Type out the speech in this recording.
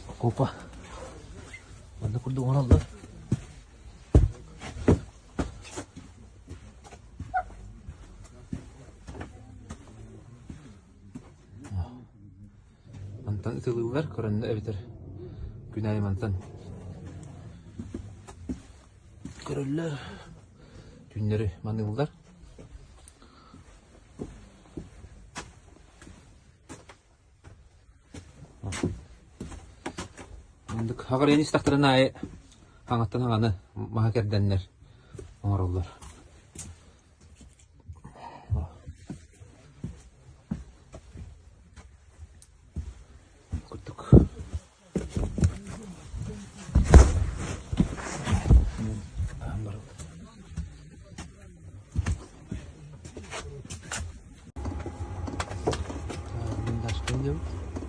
Окуопа манна курдук оҥороллор. Мантан ытылыыллар көрөннө эбэтэр күн аайы мантан көрөллөр, түүннэри маныыллар. Маннык хаҕарыйан истэхтэрин аайы хаҥаттан хаҥаны маһа кэрдэннэр оҥороллор.